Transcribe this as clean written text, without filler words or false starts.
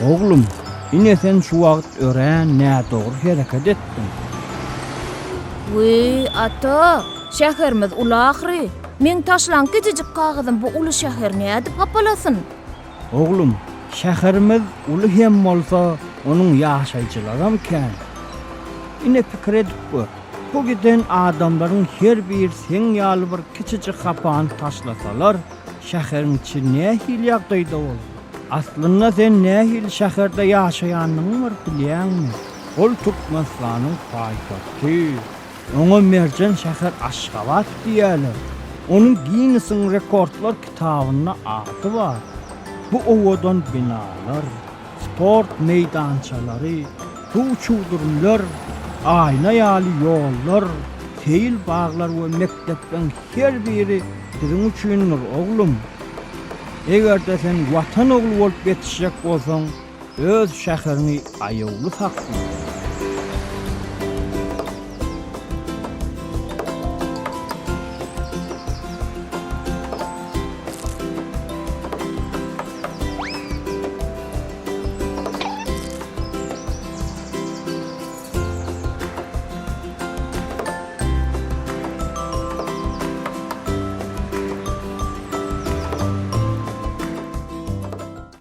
Oglum, ine sen şu wagt örän nädogry hereket etdiň. Wiý, ata, şäherimiz uly ahyry. Meň taşlan kiçijik kagyzym bu uly şäheri nädip hapalasyn? Oglum, şäherimiz uly hem bolsa, onuň ýaşaýjylaram kän. Ine pikir edip gör, bu giden adamlaryň her biri seň ýaly bir kiçijik hapany taşlasalar, şäheriň içi nähili ýagdaýda bolar? Aslynda sen nähili şäherde ýaşaýanyňy bir bilýäňmi? Ol Türkmenistanyň paýtagty. Oňa merjen şäher Aşgabat diýýärler. Onuň Ginnesiň rekordlar kitabynda ady bar. Bu owadan binalar, sport meýdançalary, suw çüwdürimler, aýna ýaly ýollar, seýil baglar we mekdepleriň her biri siziň üçindir, oglum. Eger-de sen Watan ogly bolup ýetişjek bolsaň, öz şäheriňi aýawly sakla.